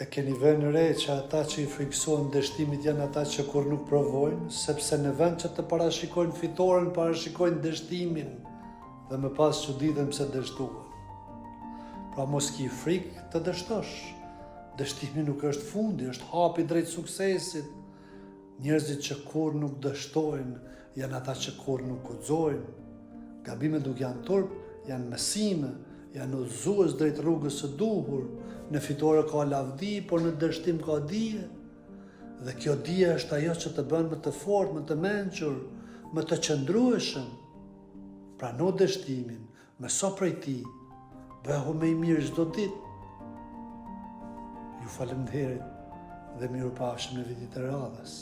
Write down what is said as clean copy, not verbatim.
E keni vënë re që ata që i frikësohen dështimit janë ata që kurrë nuk provojnë, sepse në vend që të parashikojnë fitoren, parashikojnë dështimin dhe më pas çuditen pse dështuan. Pra mos ki frikë të dështosh. Dështimi nuk është fundi, është hapi drejt suksesit. Njerëzit që kurrë nuk dështojnë janë ata që kurrë nuk guxojnë. Gabimet nuk janë turp, janë mësime, janë udhëzues drejt rrugës së duhur. Në fitore ka lavdi, por në dështim ka dije. Dhe kjo dije është ajo që të bën më të fortë, më të mençur, më të qëndrueshëm. Prano dështimin, Mëso prej tij, bëhu më i mirë çdo ditë. Ju faleminderit dhe mirupafshim në videot e radhës.